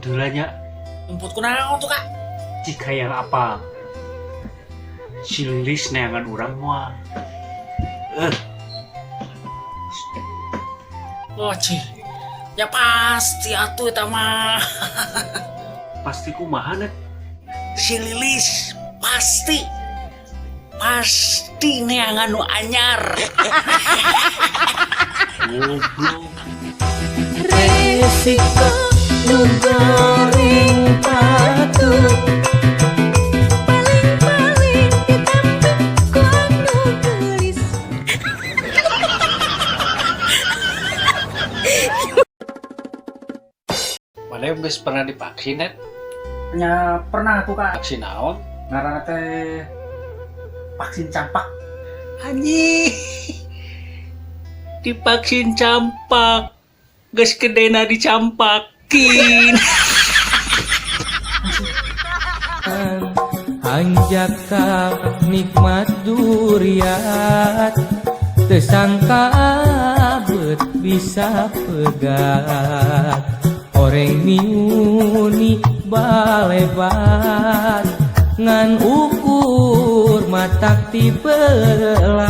Heula nya. Nyumput kunaon tuh, Kak? Jika yang apa? Si Lilis neangan urang moal. Eh, Oh, cih. Ya pasti atuh eta mah. Pasti kumaha, Net? Si Lilis pasti pasti neangan nu anyar. Goblok. Resiko nu goreng patut, paling-paling ditampi ku anu geulis. Mana geus pernah divaksin, Net? Nya pernah tuh, Kak. Vaksin naon? Ngaranna teh vaksin campak. Anjing. Divaksin campak. Geus gedena dicampakin. Hanjakal nikmat duriat, teu sangka bet bisa pegat, oreng miuni balebat ngan ukur matak tipelat.